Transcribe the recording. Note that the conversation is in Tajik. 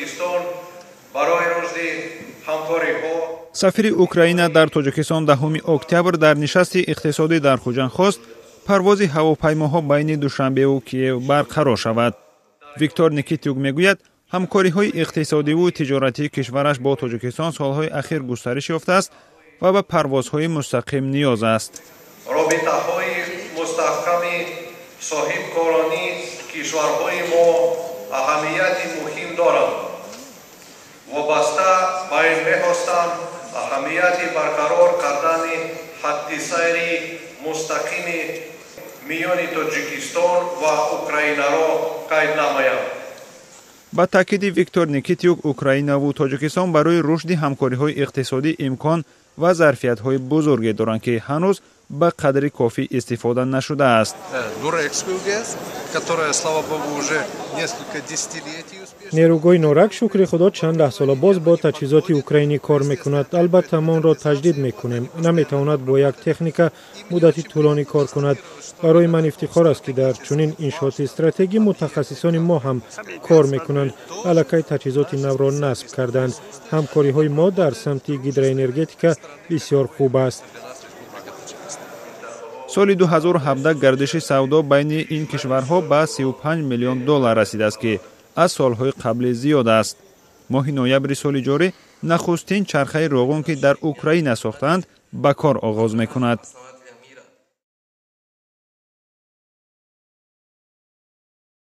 Тоҷикистон барои рушди ҳамкориҳо. Сафири Украина дар Тоҷикистон 10 октябр дар нишасти иқтисодӣ дар Хуҷанд хост, парвози ҳавопаймоҳо байни Душанбеву Киев барқарор шавад. Виктор Никитюк мегӯяд, ҳамкориҳои иқтисодиву тиҷоратии кишвараш бо Тоҷикистон солҳои ахир густариш ёфтааст ва ба парвозҳои мустақим ниёз аст. Робитаҳои мустаҳками соҳибкорони кишварҳои мо аҳамияти муҳим доранд. Вобаста ба ин мехостам аҳамияти барқарор кардани хатти сайри мустақими миёни Тоҷикистон ва Украинаро қайд намоям. Ба таъкиди Виктор Никитюк, Украинаву Тоҷикистон барои рушди ҳамкориҳои иқтисодӣ имкон ва зарфиятҳои бузурге доранд, ки ҳанӯз ба қадри кофӣ истифода нашудааст. Нурекскую ГЭС, которая, слава богу, уже несколько десятилетий успешно. Нерӯгоҳи Норак, шукри Худо, чанд даҳсола боз бо таҷҳизоти украинӣ кор мекунад. Албатта, мо онро таҷдид мекунем. Наметавонад бо як техника муддати тӯлонӣ кор кунад. Барои ман ифтихор аст, ки дар чунин иншооти стратегӣ мутахассисони мо ҳам кор мекунанд. Аллакай таҷҳизоти навро насб карданд. Ҳамкориҳои мо дар самти гидроэнергетика бисёр хуб аст. Соли 2017 гардиши савдо байни ин кишварҳо ба 35 миллион доллар расидааст, ки аз солҳои қаблӣ зиёд аст. Моҳи ноябри соли ҷорӣ нахустин чархаи роғун, ки дар Украина сохтаанд, ба кор оғоз мекунад.